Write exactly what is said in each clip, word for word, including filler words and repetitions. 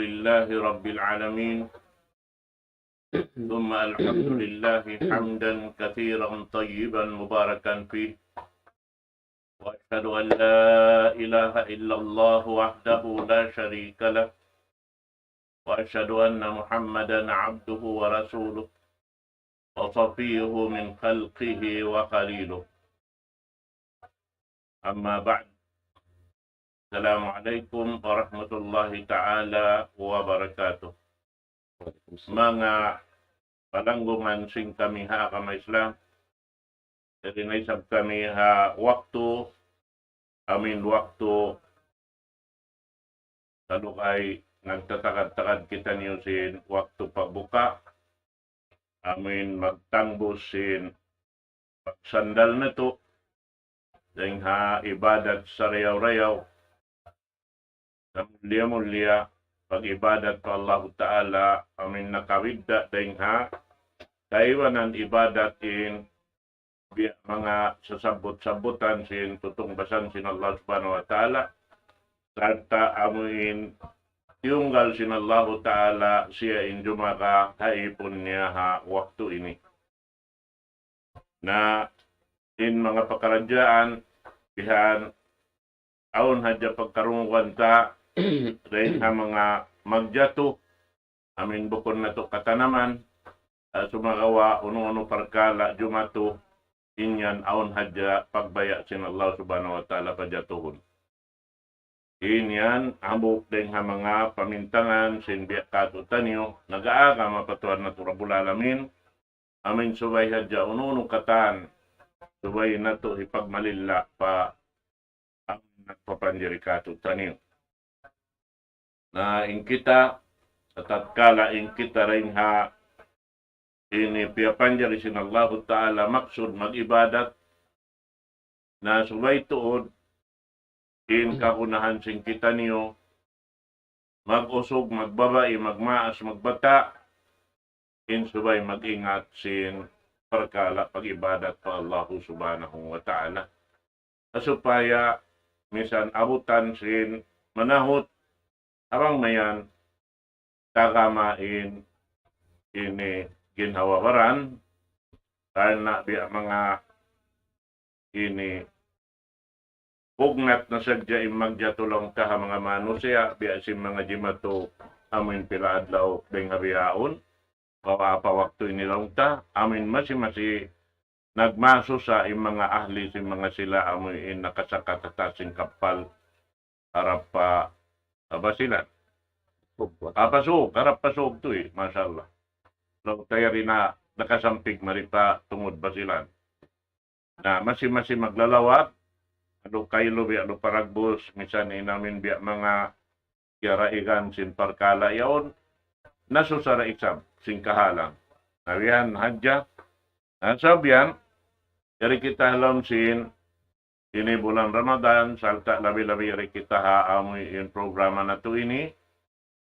لله رب العالمين، ثم الحمد لله حمدا كثيرا طيبا مباركا فيه، وأشهد أن لا إله إلا الله وحده لا شريك له، وأشهد أن محمدا عبده ورسوله، وصفيه من خلقه وخليله. أما بعد. السلام عليكم ورحمة الله تعالى وبركاته. Manga palanggungan sin kami ha agama Islam, yari na isab kami ha waktu, amuin waktu, salugay nagtatagad-tagad kitaniyu sin waktu pagbuka, amuin magtangbus sin pagsandal natu' dayn ha ibadat sarayaw-rayaw, samulliya-mulliya pag-ibadat pa Allahu Ta'ala, amuin nakabidda' dayn ha kaibanan ibadat in biya' manga sasabbut-sabbutan sin tutungbasan sin Allah Subhanahu wa Ta'ala, sarta' amuin tiyunggal sin Allahu Ta'ala siya in jumaga ha ipun niya ha waktu ini. Na in manga pakaradjaan bihan, awn hadja pagkarungugan ta dayn ha manga magjatu, amuin bukun natu' katanaman, ah, sumagawa' unu-unu parkala' jumatu, in yan awn hadja pagbaya' sin Allah Subhanahu wa Ta'ala pajatuhun. In yan hambuuk dayn ha manga pamintangan sin biya' katu'taniyu nag-aagama pa Tuhan natu' Rabbul Alamin, amuin subay hadja unu-unu katan, subay natu' hipagmalilla' pa amuin nagpapanjari katu'taniyu. Na in kita, tatkala in kita dayn ha ini piyapanjari sin Allahu Ta'ala maksud mag-ibadat, na subay tuud in kagunahan sin kitaniyu, mag-usug, magbabai, magmaas, magbata', in subay mag-ingat sin parkala' pag-ibadat pa Allahu Subhanahu wa Ta'ala. Supaya misan abutan sin manahut, bang mayan tagama in ini ginhawa-baran, karna' biya' manga ini pugnat na sadja in magjatu laung ta ha manga manusiya', biya' sin manga jimatu amuin pila adlaw dayn ha bihaun, bawa apa waktu ini laung ta, amuin masi-masi nagmasusa in manga ahli sin manga sila amuin nakasakat ha taas sin kappal harap pa, ah, Basilan. Apa Sug, harap pa Sug tu eh, masha Allah. Laung ta yari na nakasampig mari pa tungud Basilan. Na masi-masi maglalawag, alu kaylu biya' alu paragbus, misan in amuin biya' manga kiyaraigan sin parkala' yaun, nasusa da isab sin kahalan. Na biya' yan hadja, na sabab yan, yari kita ha lawm sin ini bulan Ramadan, sarta' labi-labi yari kita ha amuin programa natu' ini,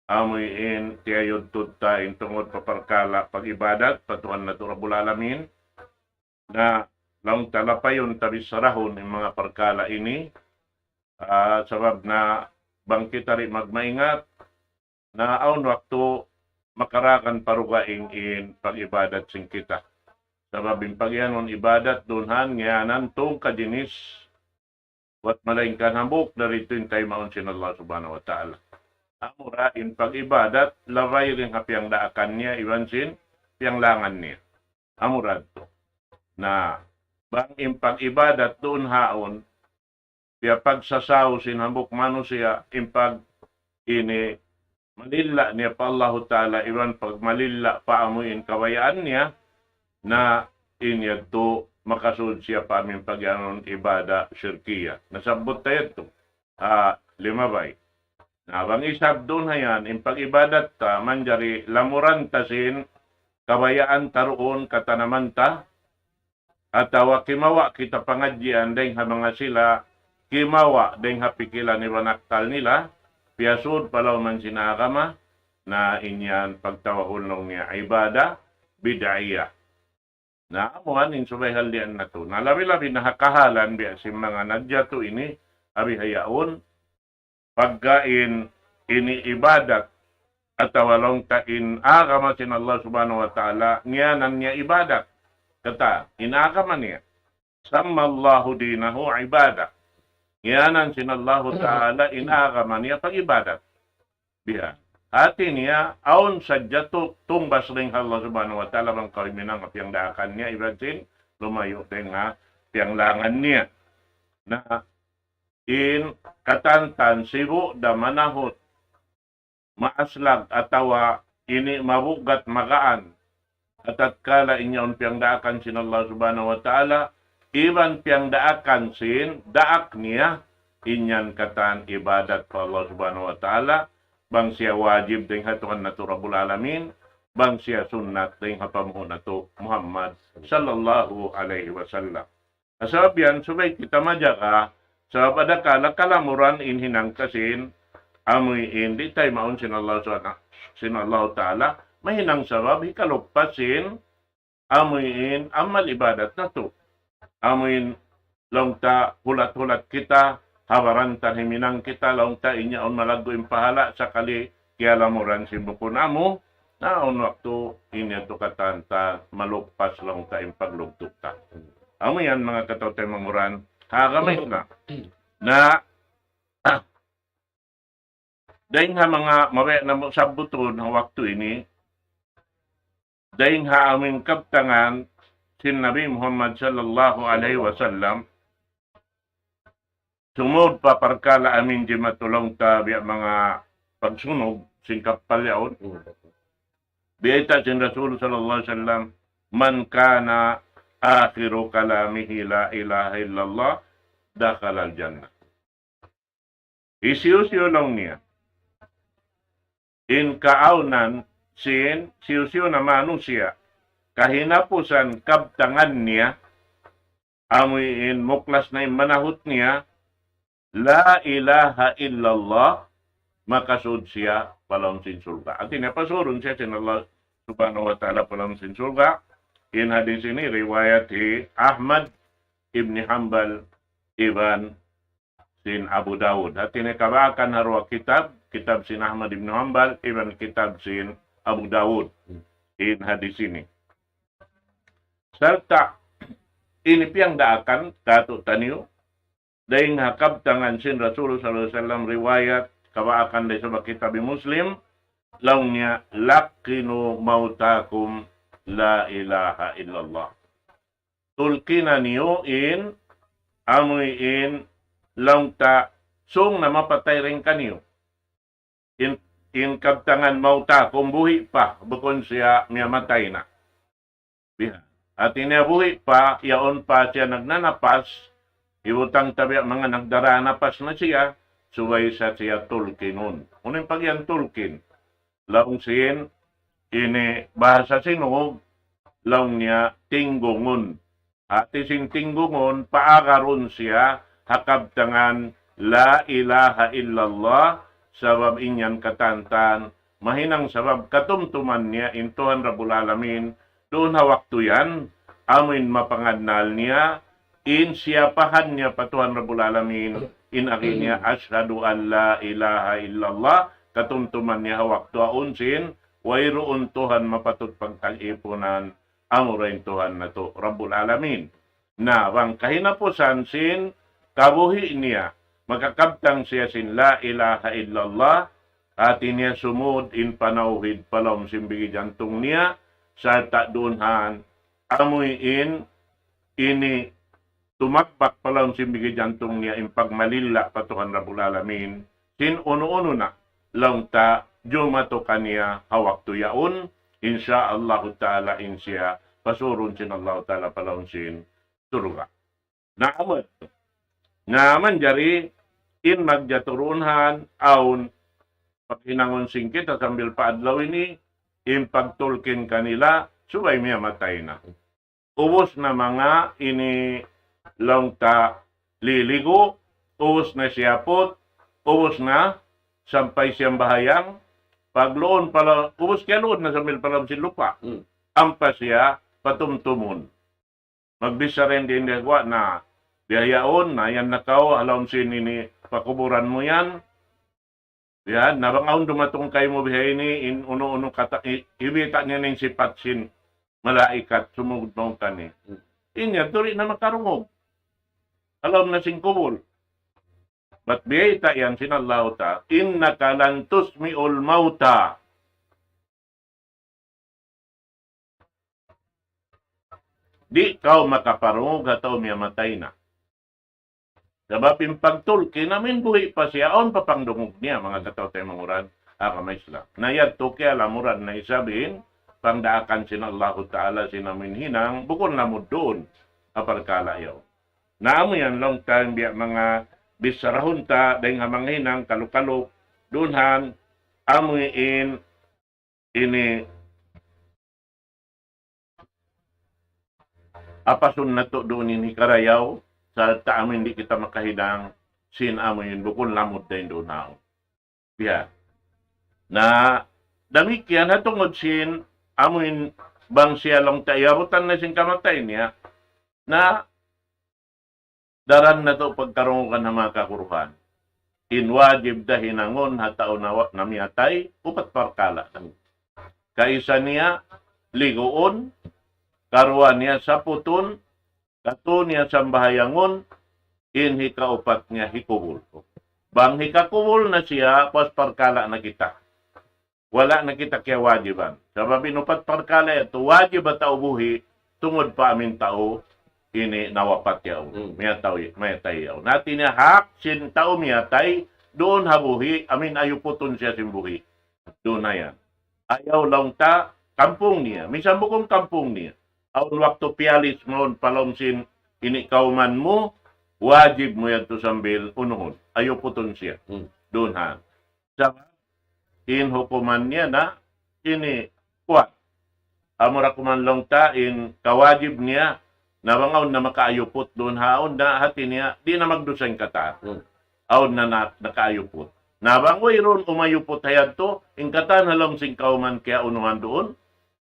amuin tiyayudtud ta in tungud pa parkala' pag-ibadat pa Tuhan natu' Rabbul Alamin. Na laung ta lapayun ta bissarahun in manga parkala' ini, ah, sabab na bang kita di' magmaingat, na awn waktu makaragan pa dugaing in pag-ibadat sin kita. Sabab in pagiyanun ibadat duun ha ngiyanan tungka jinis, buwat malaingkan hambuuk dari itu in taymaun sin Allah Subhanahu wa Ta'ala. Amura in pag-ibadat, labay dayn ha piyangdaakan niya, iban sin piyanglangan niya. Amura tu. Na, bang in pag-ibadat duun haun, piyapagsasaw sin hambuuk manusiya', in pag ini malilla' niya pa Allahu Ta'ala, iban pagmalilla' pa amuin kabayaan niya, na in yadtu makasud siya pa amuin pagiyanun ibada shirkiya. Nasabbut ta yadtu. Ah, limabay. Na bang isab duun ha yan, in pag-ibadat ta, manjari lamuran ta sin kabayaan ta duun katanaman ta, atawa kimawa' kita pangadjian dayn ha manga sila, kimawa' dayn ha pikilan iban akkal nila, piyasud pa lawm sin agama, na in yan pagtawagun laung niya ibada bid'iyah. Na amuan in subay halian natu'. Na labi-labi na ha kahalan biya' sin manga nagjatu ini, abi hayaun, pagga in ini ibadat, atawa laung ta in agama sin Allah Subhanahu wa Ta'ala, ngiyanan niya ibadat. Katan, in agama niya. سمى الله دينه عبادة. Ngiyanan sin Allahu Ta'ala in agama niya pag-ibadat. Biya'. Hati niya, awn sadja tu-, tungbas dayn ha Allah Subhanahu wa Ta'ala bang kaw himinang ha piyangdaakan niya, iban sin lumayu' dayn ha piyanglangan niya. Na, in katantan sibu' da manahut maaslag atawa ini mabugat magaan. Atatkala in yaun piyangdaakan sin Allah Subhanahu wa Ta'ala, iban piyangdaakan sin daak niya, in yan katan ibadat pa Allah Subhanahu wa Ta'ala, bang siya wajib dayn ha Tuhan natu' Rabbul Alamin, bang siya sunnat dayn ha panghu' natu' Muhammad sallallahu alayhi wasallam. Sabab yan, subay kita majaga, sabab adakala kalamuran in hinang ta sin, amuin di' taymaun sin Allah Subhanahu, sin Allah Ta'ala, mahinang sabab hikaluppas sin, amuin amal ibadat natu'. Amuin laung ta hulat-hulat kita, ha baran ta himinang kita, laung ta in yaun malaggu' in pahala', sakali kiyalamuran sin bukun amu, na awn waktu ini tu katan ta maluppas laung ta in paglugtu' ta. Amu yan manga kataw-taymanghuran, ha agama Islam. Na, dayn ha manga mabaya' namu' sabbutun ha waktu ini, dayn ha amuin kabtangan sin Nabi Muhammad sallallahu alayhi wasallam, sumud pa parkala' amuin jimatu laung ta biya' manga pagsunug sin kappal yaun. Biyayta' sin Rasul sallallahu alayhi wasallam, من كان آخر كلامه لا إله إلا الله دخل الجنة. Hisiyu-siyu laung niya in kaawnan sin hisiyu-siyu na manusiya', kahinapusan kabtangan niya, amuin muklas na in manahut niya, لا إله إلا الله, makasud siya pa lawm sin surga'. Hati niya pasurun siya sin Allah Subhanahu wa Ta'ala pa lawm sin surga'. In hadith ini riwayat hi Ahmad ibn Hanbal iban sin Abu Dawud. Hati niya kabaakan ha duwa kitab, kitab sin Ahmad ibn Hanbal, iban kitab sin Abu Dawud. In hadith ini. Sarta', ini piyangdaakan, katu' taniyu, dayn ha kabtangan sin Rasul sallallahu alayhi wasallam riwayat, kabaakan dayn ha sabab kitab Muslim, laung niya, لقنوا موتاكم لا إله إلا الله. Tulkina niyu in, amuin laung ta sung na mapatay dayn kaniyu. In, in kabtangan موتاكم buhi' pa, bukun siya miyamatay na. Biha. Hati niya buhi' pa, yaun pa siya nagnanapas, hibutang ta biya' manga nagdara napas na siya, subay sa siya tulkinun. Unu in pag'iyan tulkin? Laung sin, ini bahasa Sinug, laung niya tinggungun. Hati sin tinggungun, paagarun siya ha kabtangan لا إله إلا الله, sabab in yan katantan, mahinang sabab katumtuman niya in Tuhan Rabbul Alamin, duun ha waktu yan, amuin mapangannal niya, in siyapahan niya pa Tuhan Rabbul Alamin, in agi niya, أشهد أن لا إله إلا الله, katumtuman niya ha waktu awn sin, wayruun Tuhan mapatut pagtag-ipunan, amura in Tuhan natu' Rabbul Alamin. Na, bang kahinapusan sin kabuhi' niya, makakabtang siya sin لا إله إلا الله, hati niya sumud in panawhid pa lawm sin bigi jantung niya, sarta' duun han, amuin ini tumagbak pa lawm sin bigi jantung niya in pagmalilla pa Tuhan Rabbul Alamin, sin unu-unu na, laung ta jumatu kaniya ha waktu yaun, insya Allahu Ta'ala in siya pasurun sin Allahu Ta'ala pa lawm sin surga'. Na amat. Na manjari in magjatu duun han, awn paghinangun sin kita sambil pa adlaw ini, in pagtulkin kanila, subay miyamatay na. Ubus na manga ini laung ta liligu, ubus na siyaput, ubus na sampay siyambahayang, pagluun pa la-, ubus kiyaluun na sambil pa lawm sin lupa'. Hmm. Ampa siya patumtumun. Magbichara in di' in guwa' na, biya' yaun, na yan na kaw, ha lawm sin ini pakuburan mu yan. Yan, na bang awn dumatung kaymu bihaini, in unu-unu kata, i-, ibita' niya in sipat sin malaikat, sumugud mawn kaniya. In yan, di' na makarungug. Ha lawm na sin kubul. Bat biyayta' yan sin Allahu Ta'ala, إنك لن تسمع الموتى. Di' kaw makaparungug ha tau miyatay na. Sabab in pagtulkin amuin buhi' pa siya, awn pa pangdungug niya, manga kataw-taymanghuran ha agama Islam. Na yadtu kiyalamuran na isab in pangdaakan sin Allahu Ta'ala sin amuin hinang, bukun lamud duun ha parkala' yaun. Na amu yan laung ta in biya' manga bichara ta, dayng ha manga hinang kalu-kalu, duun han, amuin ini apasun natu' duun ini karayaw, sa' ta amuin di' kita makahinang, sin amuin bukun lamud dayn duun haun. Biya'. Na, damikkiyan ha tungud sin, amuin bang siya laung ta iyabutan na sin kamatay niya, na, daran natu' pagkarungugan ha manga kaguruhan. In wajib da hinangun ha tau na wa-, na miyatay, upat parkala' da. Kaisa niya, liguun, karuwa niya saputun, katu niya sambahayangun, in hikaupat niya hikubul. Bang hikakubul na siya, puas parkala' na kita. Wala' na kita kiyawajiban. Sabab in upat parkala' yadtu wajib ha tau buhi', tungud pa amuin tau ini nawapat yaun. Hmm. Miyatay, miyatay yaun. Hati niya hak sin tau miyatay, duun ha buhi', amuin ayuputun siya sin buhi'. Duun na yan. Ayaw laung ta, kampung niya. Misan bukun kampung niya. Awn waktu piyalis mawn pa lawm sin ini kawman mu, wajib mu yadtu sambil unuhun. Ayuputun siya. Hmm. Duun ha. Sabab, in hukuman niya na, ini, kuwan. Amura kuman laung ta, in kawajib niya, na bang awn na makaayuput duun haun na hati niya, di' na magdusa in katan. Hmm. Awn na, na nakaayuput. Na bang wayruun umayuput ha yadtu, in katan ha lawm sin kawman kiyaunuhan duun,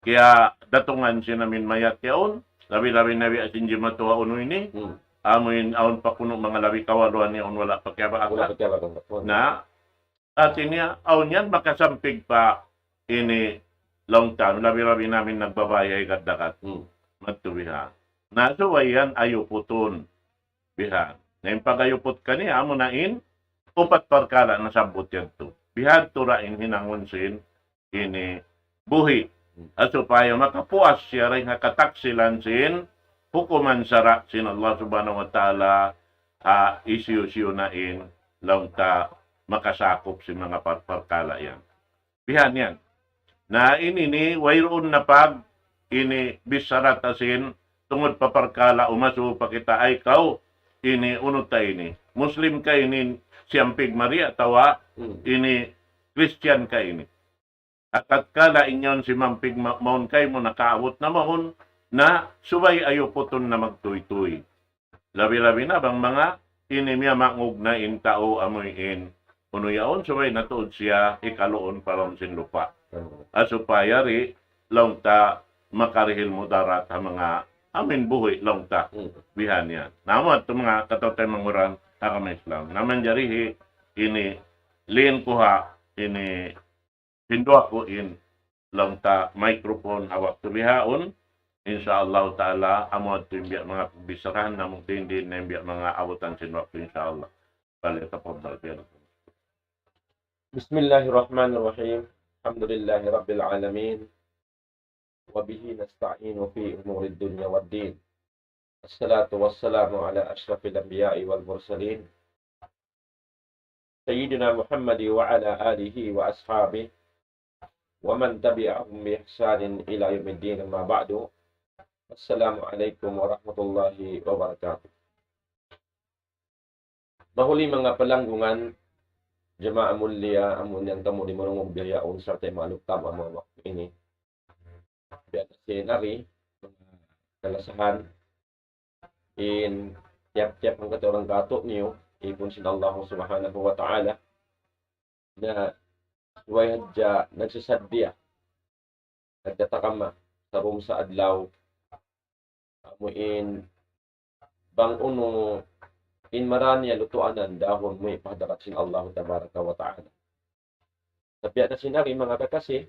kiyadatungan sin amuin mayat yaun, labi-labi na biya' sin jimatu ha unu ini, Hmm. amuin awn pa kunu' manga labi kawaluan yaun wala' pa kiyabaakan. Wala' pa kiyabaakan. Na, hati niya, awn yan makasampig pa ini laung ta, labi-labi na amuin nagbabaya' higad dagat. Hmm. Madtu biha. Na subay yan ayuputun. Biha. Na in pag-ayuput kaniya, amu na in upat parkala' nasabbut yadtu. Bihadtu ra in hinangun sin ini buhi'. Ha supaya makapuas siya dayn ha kataksilan sin hukuman sara' sin Allah Subhanahu wa Ta'ala, ha hisiyu-siyu na in laung ta makasakup sin manga par-, parkala' yan. Bihan yan. Na ini ini, wayruun na pag ini bichara ta sin tungud pa parkala' umasu pa kita ay kaw ini unu ta ini. Muslim ka ini siyampig mari atawa Hmm. ini Christian ka ini. Atatkala in yaun simampig ma-, mawn kaymu nakaabut na mawn na subay ayuputun na magtuytuy. Labi-labi na bang manga ini miyamangug na in tau amuin unu yaun, subay na tuud siya hikaluun pa lawm sin lupa'. Hmm. Ha supaya di' laung ta makarihil mudarat ha manga amuin buhi' laung ta. Hmm. Bihan yan. Na amu yadtu manga kataw-taymanghuran ha agama Islam. Na manjari hi ini lin ku ha ini hindu' aku in laung ta microphone ha waktu bihaun. Insya Allah Ta'ala, amu yadtu in biya' manga pagbisarahan namu' dindi na in biya' manga abutan sin waktu, insya Allah. Falyatafaddal, biya' na. بسم الله الرحمن الرحيم. الحمد لله رب العالمين. وبه نستعين في أمور الدنيا والدين. الصلاة والسلام على أشرف الأنبياء والمرسلين، سيدنا محمد وعلى آله وأصحابه ومن تبعهم بإحسان إلى يوم الدين، أما بعد. السلام عليكم ورحمة الله وبركاته. Mahuli manga palanggungan, jamaa mulia, amu in yan kamu di' marungug biya' yaun sarta' maluktab amu waktu ini. Biya' na sin ari, manga kalasahan, in tiyap-tiyap hangkatau hangkatau niyu, ipun sin Allah Subhanahu wa Ta'ala, na subay hadja nagsasaddiya, nagtatakama, sarum sa adlaw, amu in bang unu in marā niya lutuanan dahun muwi' pa hadarat sin Allah Tabaraka wa Ta'ala. Sa' biya' na sin ari manga kakasi,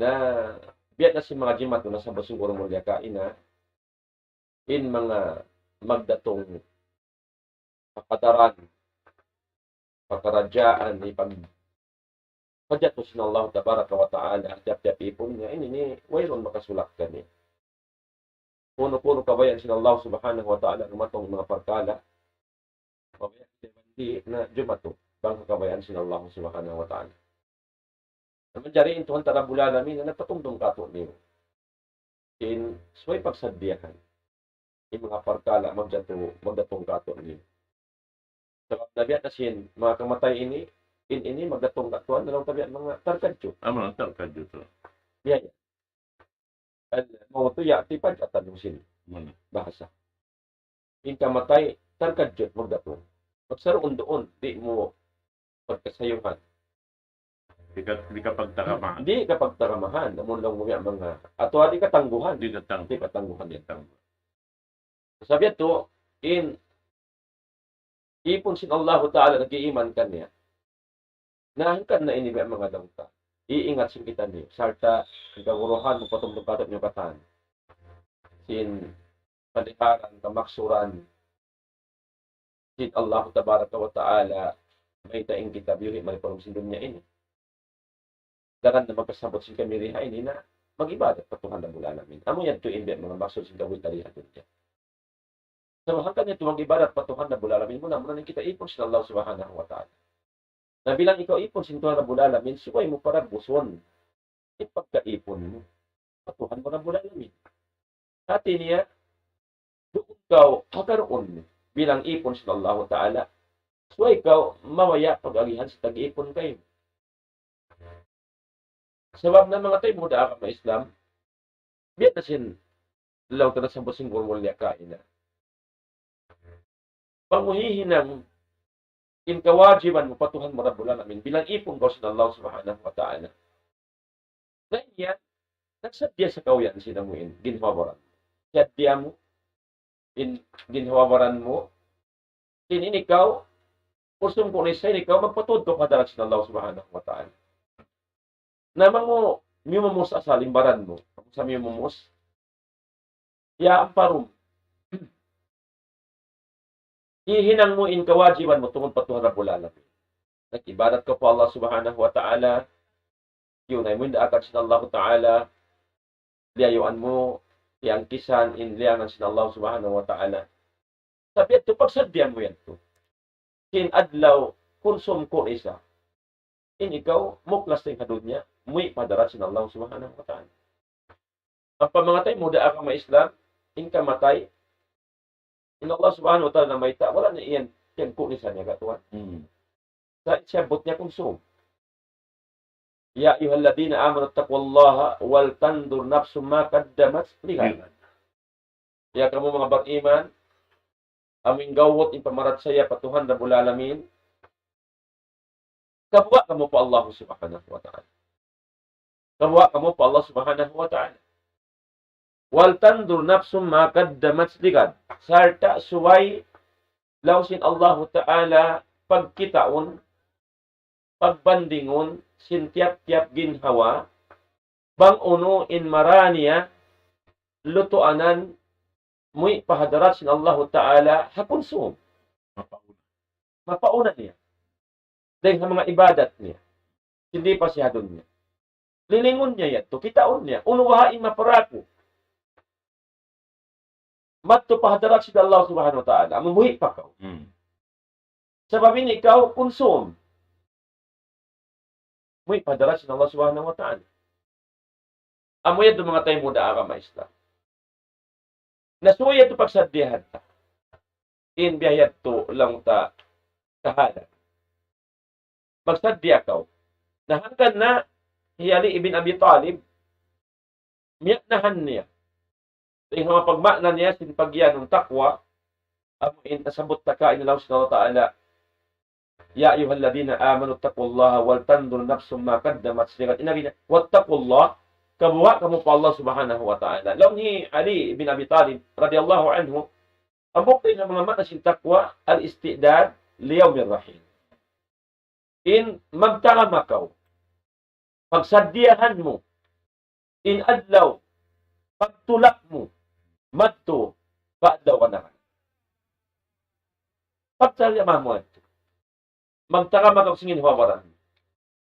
na biya' na sin manga jimatu nasabbut sin guru mulya kaina, in manga magdatung kapataran, pakaradjaan, ipag-, pajatu sin Allah Tabaraka wa Ta'ala, tiyap-tiyap ipun niya, ini, ini, wayruun makasulak kaniya. Kunu-kunu kabayaan sin Allah Subhanahu wa Ta'ala, dumatung manga parkala', kabayaan sin bandi na jumatu, bang kabayaan sin Allah Subhanahu wa Ta'ala. Na manjari in Tuhan ta Rabbul Alamin, na nagpatumtum kātu'niyu. In subay pagsaddiyahan. In manga parkala', magdatung, magdatung kātu'niyu. Sabab na biya' na sin, manga kamatay ini, in ini, magdatung kātu'an, na laung ta biya' manga tarkadju. Ah, manga tarkadju tu. Biya' yan. Al-mautu ya'ti faj'atan, sin bahasa. In kamatay, tarkadju magdatung. Pagsaruun-duun, di' mu pagkasayuhan. Di' ka, di' ka pagtaramahan. Di' ka pagtaramahan, amun laung mu yan manga, atawa di' katangguhan. Di' katangguhan. Di' katangguhan yan. Tangguhan. Sabab yadtu, in ipun sin Allahu Ta'ala nag-iiman kaniya. Na hangkan na ini biya' manga laung ta. Iingat sin kitaniyu. Sarta' in kaguruhan mu patumtum kātu'niyu katan. Sin paliharan, kamaksuran sin Allahu Tabaraka wa Ta'ala, mayta' in kita biyuhi' mari pa lawm sin dunya ini. Daran na magpasabbut sin kami dii ha ini na mag-ibadat pa Tuhan Rabbul Alamin. Amu yadtu in biya' manga maksud sin kabuhi' ta dii ha dunya. Sabab hangkan yadtu mag-ibadat pa Tuhan Rabbul Alamin, muna-muna in kita ipun sin Allah Subhanahu wa Ta'ala. Na bilang ikaw ipun sin Tuhan Rabbul Alamin, subay mu paragbusun in pagkaipun mu pa Tuhan Rabbul Alamin. Hati niya, duun kaw hakaruun bilang ipun sin Allahu Ta'ala. Subay kaw mabaya' pag-agihan sin tag-ipun kaymu. Sabab na manga taymanghud ha agama Islam, biya' na sin laung ta nasabbut sin guru mulya kaina. Bang mu hihinang in kawajiban mu pa Tuhan mu Rabbul Alamin, bilang ipun kaw sin Allah Subhanahu wa Ta'ala. Na in yan, nagsaddiya sa kaw yan sin amu in ginhawa-baran. Saddiya mu, in ginhawa-baran mu, in ini kaw, kusum ku ni sa ini kaw, magpatuud kaw pa hadarat sin Allah Subhanahu wa Ta'ala. Na bang mu, miyumus asal in baran mu, sa miyumus, ya amparum. Hihinang mu in kawajiban mu tungud pa Tuhan Rabbul Alamin. Nag-ibadat kaw pa Allah Subhanahu wa Ta'ala, iyunay mu in daakan sin Allah Ta'ala, liyayuan mu, tiyangkisan in liyangan sin Allah Subhanahu wa Ta'ala. Sabab yadtu pagsaddiya mu yadtu. Sin adlaw kunsum ku ni sa. In ikaw, muklas dayn ha dunya, muwi' pa hadarat sin Allah Subhanahu wa Ta'ala. Ampa manga taymanghud ha agama Islam, in kamatay, in Allah Subhanahu wa Ta'ala namayta', wala' na yan, yan ku ni sa niya katuan. Hmm. Sa' siyabbut niya kunsum. يا أيها الذين آمنوا اتقوا الله ولتنظر نفس ما قدمت لغد. Ya kamu manga beriman, amu in gawut in pamarachaya pa Tuhan Rabbul Alamin, kabuga' kamu pa Allah Subhanahu wa Ta'ala. Kabuga' kamu pa Allah Subhanahu wa Ta'ala. ولتنظر نفس ما قدمت لغد. Sarta' subay laung sin Allahu Ta'ala pagkitaun, pagbandingun sin tiyap-tiyap ginhawa, bang unu in mara niya lutuanan muwi' pa hadarat sin Allahu Ta'ala ha kunsum. Mapauna. Mapauna niya. Dayn ha manga ibadat niya. Hindi pa siya dunya. Lilingun niya yadtu, kitaun niya. Unu baha' in mapara ku. Madtu pa hadarat sin Allah Subhanahu wa Ta'ala, amu muwi' pa kaw. Hmm. Sabab in ikaw kunsum. Muwi' pa hadarat sin Allah Subhanahu wa Ta'ala. Amu yadtu manga taymanghud ha agama Islam. Na subay yadtu pagsaddiyahan ta. In biya' yadtu laung ta kahalan. Magsaddiya kaw. Na hangkan na hi Ali ibn Abi Talib, miya'nahan niya. Dayn ha manga pagma'na niya sin pagiyanun taqwa, amu in nasabbut ta kaina laung sin Allah Ta'ala, يا أيها الذين آمنوا اتقوا الله ولتنظر نفس ما قدمت لغد. In agi niya, واتقوا الله, kabuga' kamu pa Allah Subhanahu wa Ta'ala. Laung hi Ali ibn Abi Talib, radiyallahu anhu, hambuuk dayn ha manga ma'na sin taqwa, الاستعداد ليوم الرحيل. In magtarama kaw, Pagsaddiyahan mu in adlaw pagtulak mu madtu pa adlaw kanakan. Pagsaddiyahan mu madtu. Magtagama kaw sin ginhawa-baran.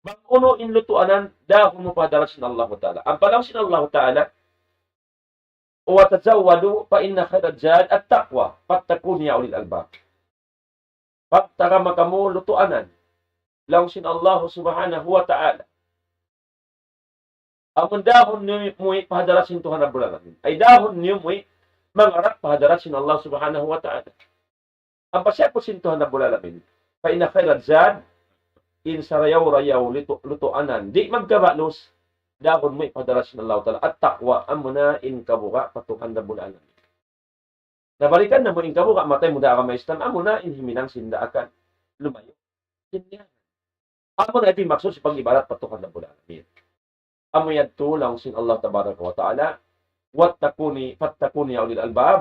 Bang unu in lutuanan, dahun mu pa hadarat sin Allahu Ta'ala. Ampa laung sin Allahu Ta'ala, وتزودوا فإن خير الزاد التقوى واتقون يا أولي الألباب. Pagtagama kamu lutuanan. Laung sin Allah Subhanahu wa Ta'ala. Amun dahun niyu muwi' pa hadarat sin Tuhan Rabbul Alamin. Ay dahun niyu muwi' mangarap pa hadarat sin Allah Subhanahu wa Ta'ala. Ampa siyabbut sin Tuhan Rabbul Alamin. فإن خير الزاد, in sarayaw-rayaw lutu-, lutuanan. Di' magkabalus, dahun muwi' pa hadarat sin Allah Ta'ala. التقوى, amuna in kabuga' pa Tuhan Rabbul Alamin. Na balikan namu' in kabuga' mataymud ha agama Islam, amuna in himinang sin daakan lumayu' sin niya. Amuna in maksud sin pag-ibadat pa Tuhan Rabbul Alamin. Amu yadtu laung sin Allah Tabaraka wa Ta'ala, واتقون فاتقون يا أولي الألباب.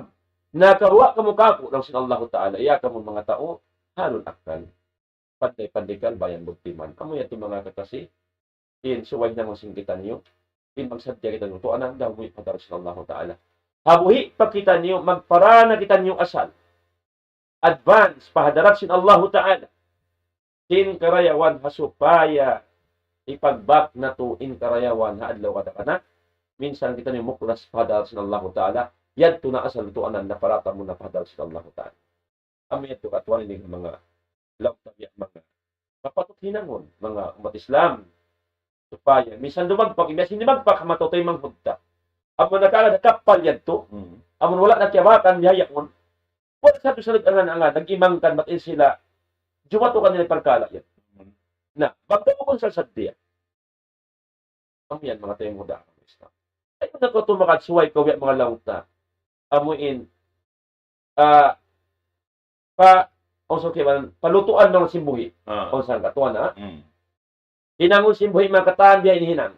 Na karuwa kamu kāku' laung sin Allah Ta'ala, ya kamu manga tau ahlul akkal. Panday-panday kalbayan buktiman. Amu yadtu manga kakasi, in subay hinangun sin kitaniyu, in magsaddiya kitaniyu, tuanan daw muwi' pa hadarat sin Allah Ta'ala. Ha buhi' pa kitaniyu, magparana kitaniyu asal. Advance pa hadarat sin Allah Ta'ala. Sin karayawan ha supaya ipagbak natu' in karayawan ha adlaw kata-kata. Minsan kitaniyu muklas pa hadarat sin Allah Ta'ala. Yadtu na asal tuanan na parata mu na pa hadarat sin Allah Ta'ala. Amu yadtu katuan ini manga laung ta biya' manga kapatut hinangun, manga ummat Islam. Supaya, misan dumagpak, misan dumagpak, mataud taymanghud ta. Amu nakala da kapal yadtu. Hmm. Amu wala' na kiyabakan, biya' yaun. Wala' sa tu sa nag-angan-angan, nag-imangkan, bat in sila, jumatu kanila parkala' yan. Hmm. Na, bang kamu kung sasaddiya. Amu yan, manga taymanghud ha agama Islam. Ay, na ko tumakad suway kaw biya' manga laung ta. Amu in, ah, pa, unsa kiyabanan, palutuan laung sin buhi'. Ah. Unsa katuan, ha? Hmm. Hinangun sin buhi' manga katan biya' ini hinang.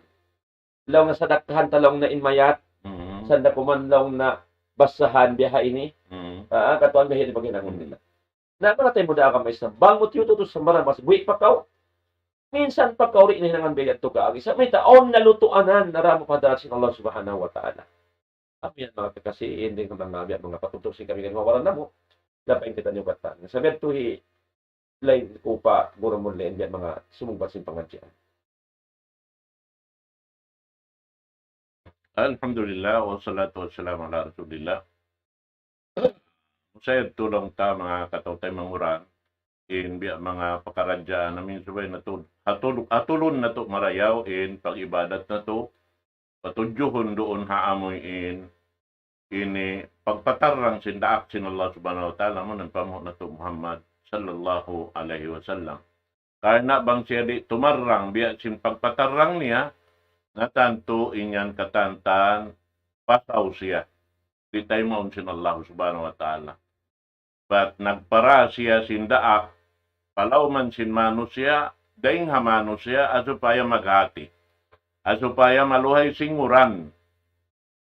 Laung na sadakkahan ta laung na in mayat. Hmm. Sanda kuman laung na basahan biya' ha ini. Hmm. Ah, katuan biya' ini paghinangun nila. Na, manga taymanghud ha agama Islam. Bang mu tiyututus sa maramas, buhi' pa kaw. Minsan pa kaw di' na hinangan biya' yadtu kaagi. Sa' mayta', awn na lutuanan, na ra mu pa hadarat sin Allah Subhanahu wa Ta'ala. Amu yan manga kakasi, in dayn ha manga biya' manga patuntun sin kami kan mawaran namu'. Dapat in kitaniyu katan. Sa' biya' yadtu hi, lain ku pa, guru mu lain biya' manga sumungbat sin pangadjian. Alhamdulillah, wassalatu wassalamu ala Rasulillah. Sa' yadtu laung ta manga kataw-taymanghuran, in biya' manga pakaradjaan amu in subay natu', hatul-, hatulun natu' marayaw in pag-ibadat natu', patudjuhun duun ha amu in, ini pagpatarrang sin daak sin Allah Subhanahu wa Ta'ala, amu in pamuhu' natu' Muhammad sallallahu alayhi wasallam. Karna' bang siya di' tumarrang biya' sin pagpatarrang niya, na tantu in yan katantan, pasaw siya. Di' taymaun sin Allah Subhanahu wa Ta'ala. Bat nagpara siya sin daak, palawman sin manusiya', dayn ha manusiya', ha supaya maghati. Ha supaya maluhay sin nguran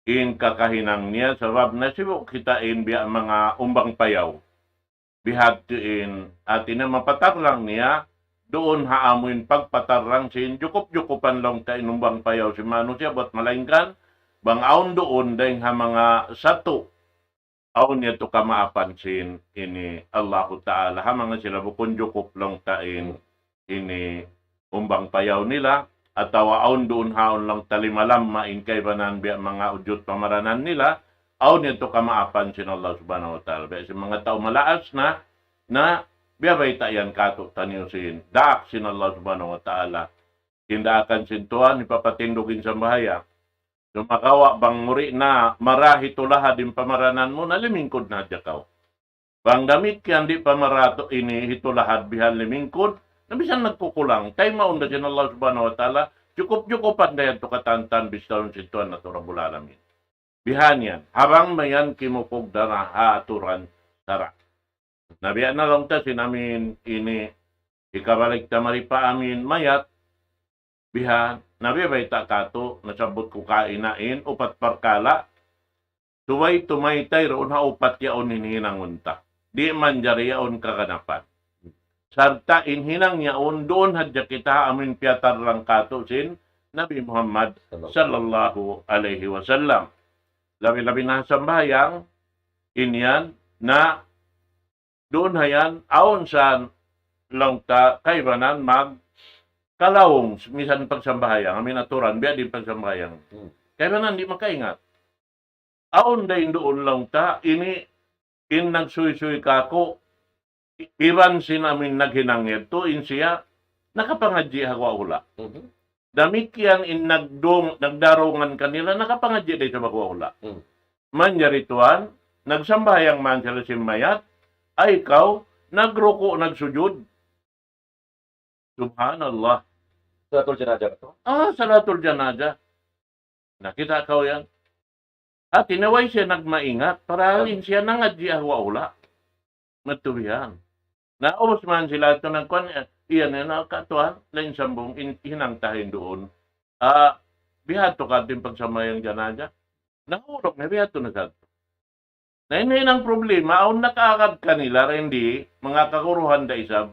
in kakahinang niya, sabab nasibu' kita in biya' manga umbang payaw. Bihadtu in, hati niya mapatarrang niya, duun ha amu in pagpatarrang sin jukup-jukupan laung ta in umbang payaw sin manusiya', bat malaingkan, bang awn duun dayn ha manga satu, awn yadtu kamaapan sin ini Allahu Ta'ala, ha manga sila bukun jukup laung ta in ini umbang payaw nila, atawa awn duun haun laung ta limalamma in kaibanan biya' manga ujut pamaranan nila, awn yadtu kamaapan sin Allah Subhanahu wa Ta'ala. Biya' sin manga tau malaas na, na biya' bayta' yan kātu'niyu sin daak sin Allah Subhanahu wa Ta'ala. In daakan sin Tuhan, hipapatindug in sambahayang. Sumagawa' bang muri na mara hitulahad in pamaranan mu, na limingkud na hadja kaw. Bang damikkiyan di' pa mara tu ini hitulahad bihan limingkud, na misan nagkukulang. Taymaun da sin Allah Subhanahu wa Ta'ala, jukup-jukupan da yadtu katantan bistahun sin Tuhan natu' Rabbul Alamin. Bihan yan, ha bang mayan kimukug da na ha aturan sara'. Na biya' na laung ta sin amin ini, hikabalik ta mari pa amin mayat, bihan, na biya' bayta' kātu', nasabbut ku kaina in upat parkala', subay tumaytay duun ha upat yaun in hinangun ta. Di' manjari yaun kaganapan. Sarta' in hinang yaun, duun hadja kita ha amin piyatarrang kātu' sin Nabi Muhammad sallallahu alayhi wasallam. Labi-labi na sambahayang, in yan, na duun ha yan, awn sa laung ta kaibanan magkalaung, misan pagsambahayang, amu in aturan, biya' diin pagsambahayang. Hmm. Kaibanan di' makaingat. Awn da in duun laung ta, ini in nagsuysuy kāku', i-, iban sin amu in naghinang yadtu, in siya, nakapangadji' ha guwa' hula'. Mhm. Damikkiyan in nagdung-, nagdarungan kanila, nakapangadji' da isab ha guwa' hula'. Hmm. Manjari tuwan, nagsambahayang man sila sin mayat, ay kaw, nagruku' nagsujud. Subhanallah. Salatul janazah ba tu? Ah, salatul janazah. Nakita' kaw yan. Hati niya way siya nagmaingat, parahal in siya nangadji' ha guwa' hula'. Matubihan. Na, ubus man sila tu nagkuan, eh, iyan na, na, katuan, lain sambung, in, hinang ta in duun. Ah, bihadtu ka din pagsambahayang janazah. Nahulog na, bihadtu na sa. Na, ini in problema, awn nakaagad kanila, hindi, manga kaguruhan da isab,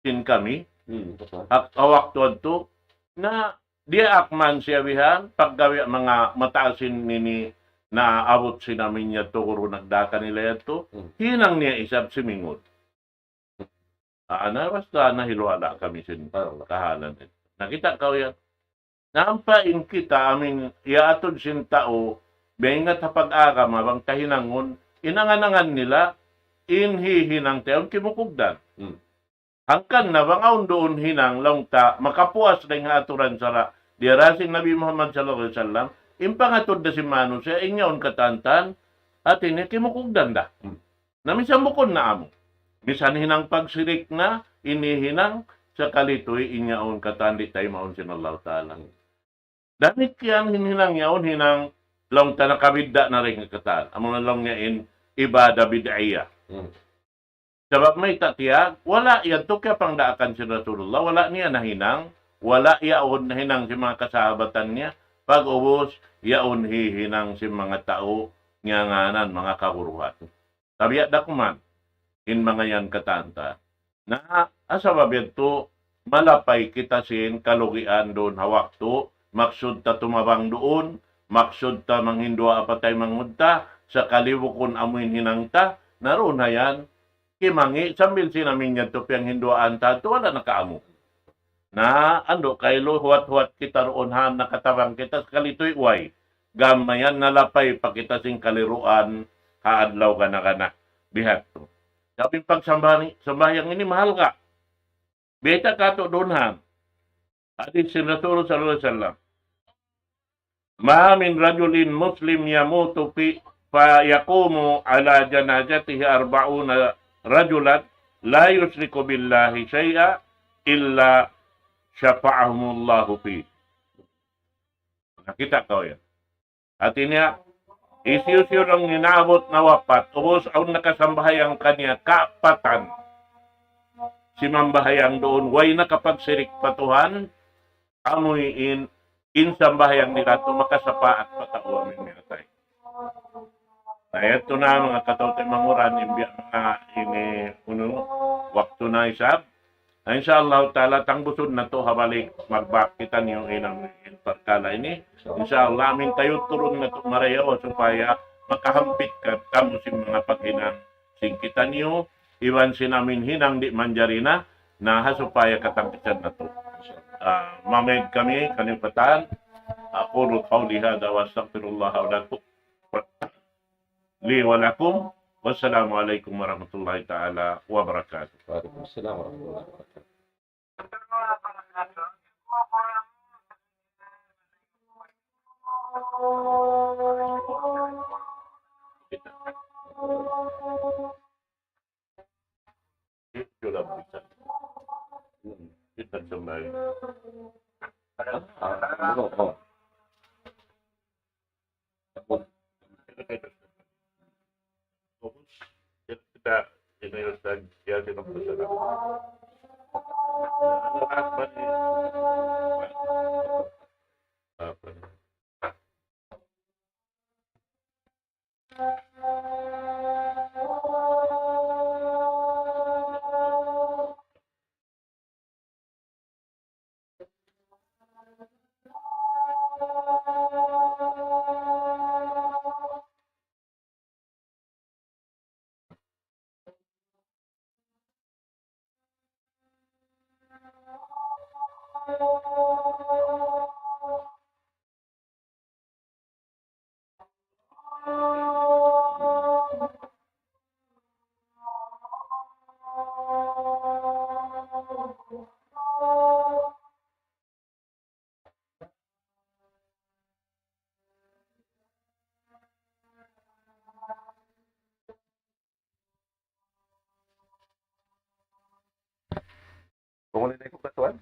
sin kami, hmm, ha waktu yadtu, na, diyaak man siya bihan, paggawi manga mataas in ini, naabut sin amin yadtu, guru nagdaka nila yadtu, hmm, hinang niya isab simingud. Ah, na, basta nahiluhala' kami sin kahalan. Nakita' kaw yan. Na ampa in kita, amin, iyaatud sin tau, biya' ingat ha pag-agama, bang tahinangun, in angan-angan nila, in hihinang ta yaun kimukugdan. Hmm. Hangkan na bang awn duun hinang, laung ta, makapuas dayn ha aturan sara', diyara sin Nabi Muhammad sallallahu alayhi wasallam, in pangatud da sin manusiya', in yaun katantan, hati niya kimukugdan da. Hmm. Na misan bukun na amu. Misan hinang pagsirik na, ini hinang sakali tuy in yaun katan di' taymaun sin Allahu Ta'ala. Damikkiyan in hinang yaun hinang laung ta nakabidda' na dayn ha katan. Amu na laung niya in ibadah bid'iyah. Hmm. Sabab mayta' tiya, wala' yadtu kiyapangdaakan sin Rasulullah, wala' niya nahinang, wala' yaun nahinang sin manga kasahabatan niya, pag-ubus yaun hihinang sin manga tau ngiyanganan manga kaguruhan. Tabiya' da kuman in manga yan katantan. Na, ha sabab yadtu, malapay kita sin kalugian duun ha waktu, maksud ta tumabang duun, maksud ta manghinduwaa pa taymanghud ta, sakali bukun amu in hinang ta, na duun ha yan, kimangi', sambil sin amin yadtu piyanghinduwaan ta, tu wala' nakaamu. Na, andu' kailu, huwat-huwat kita duun ha, nakatabang kita, sakali tuy way. Gam mayan, nalapay pa kita sin kaliruan, ha adlaw gana-gana. Bihadtu. Tapi pagsambahani-, sambahayang ini mahalga'. Biyayta' katu' duun ha. Hadith sin Rasul sallallahu alayhi wasallam. ما من رجل مسلم يموت في، فيقوم على جنازته أربعون رجلا لا يشرك بالله شيئا إلا شفعهم الله فيه. Nakita' kaw yan. Hati niya, hisiyu-siyu laung niya naabut na wapat, ubus awn nakasambahayang kaniya kaapatan. Simambahayang duun, way nakapagsirik pa Tuhan, amu in, in sambahayang nila tu makasapaat pa tau amu in miyatay. Na yadtu na manga kataw-taymanghuran, in biya' manga ini unu, waktu na isab. Na insya Allah ta'ala, tangbusun natu' ha balik, magbak kitaniyu in amu in parkala' ini. Insya Allah, amin tayuturun natu' marayaw supaya makahampit katamu sin manga paghinang sin kitaniyu, iban sin amin hinang di' manjari na, na ha supaya katangkisan natu'. Ah, mamayad kami, kaniyu katan. أقول قولي هذا وأستغفر الله لكم، لي ولكم. والسلام عليكم ورحمة الله تعالى وبركاته. وعليكم السلام ورحمة الله وبركاته. Ito lang bisa. Kita sambay. Ah, ano, oh. Kita, kita, kita, kita, kita, kita, Kung ano na yung katuan?